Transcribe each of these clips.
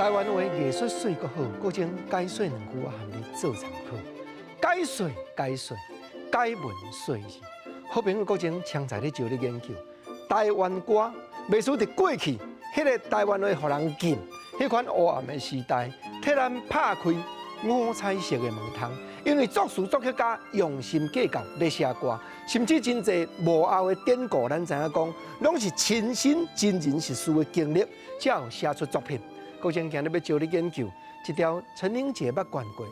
台灣話藝術媠閣好，國情解說兩句，我含你做參考。解說解說，解文說字。好朋友國情常在咧招你研究台灣歌，袂輸佇過去，彼個台灣話予人禁，彼款黑暗的時代，替咱拍開五彩色的門窗。因為作詞作曲家用心計較咧寫歌，甚至真濟幕後的典故，咱知影講，攏是親身真人實事的經歷，才有寫出作品。國情今日欲招你研究這條陳英傑捌懸過，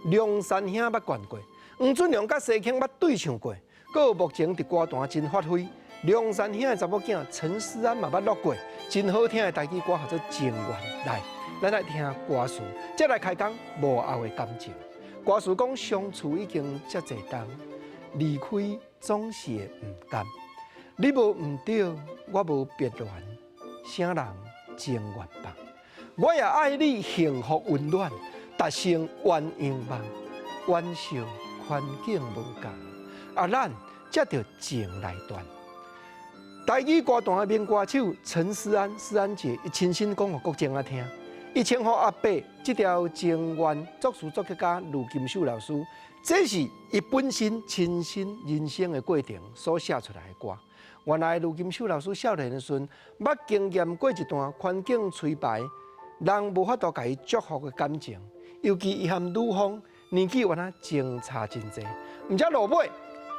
梁山兄捌懸過，黃俊隆佮西卿捌對唱過，閣有目前佇歌壇真發揮。梁山兄的查某囝陳勢安嘛捌錄過，真好聽的台語歌，號做《情緣》。來，咱來聽歌詞，再來開講幕後的感情。歌詞講相處已經遮濟冬，離開總是會毋甘。你無毋對，我無別戀，啥人情願放？我也愛你幸福溫暖，達成鴛鴦夢，冤笑環境無仝，啊，咱才著情來斷。台語歌壇的名歌手陳勢安，勢安姐，伊親身講予國情仔聽，伊稱呼阿伯這條情緣作詞作曲家盧金秀老師，這是伊本身親身人生的過程所寫出來的歌。原來盧金秀老師少年的時陣，捌經驗過一段環境摧敗，人無法度共伊祝福的感情，尤其伊和女方年紀原來相差真濟。毋才落尾，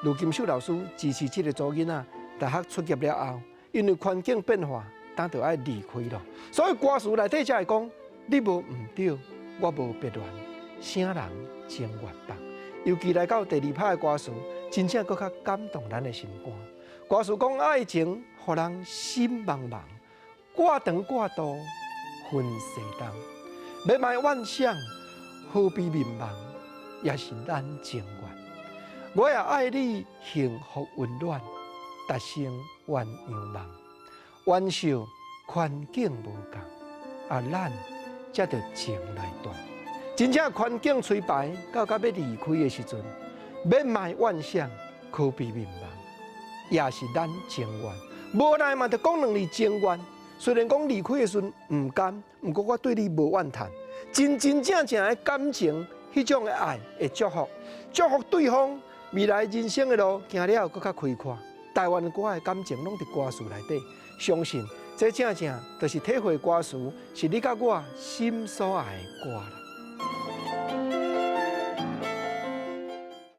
盧金秀老師支持這個查某囡仔大學出業了後，因為環境變化，當就愛離開咯。所以歌詞內底才會講：你無毋對，我無別戀，啥人情願放？尤其來到第二拍的歌詞，真正閣較感動咱的心肝。歌詞講愛情，予人心茫茫，掛長掛度。分西東，欲賣幻想，何必迷茫，也是咱情願。我也愛你幸福溫暖，達成鴛鴦夢。冤笑環境無仝，啊，咱才著情來斷。真正環境摧敗，到甲欲離開的時陣，欲賣幻想，可比迷茫，也是咱情願。無奈嘛，就講兩字情願。雖然講離開的時陣毋甘，毋過我對你無怨嘆。真真正正的感情，彼種的愛會祝福，祝福對方未來人生的路行了閣較開闊。台灣歌的感情攏佇歌詞內底，相信這正正就是體會歌詞，是你佮我心所愛的歌啦。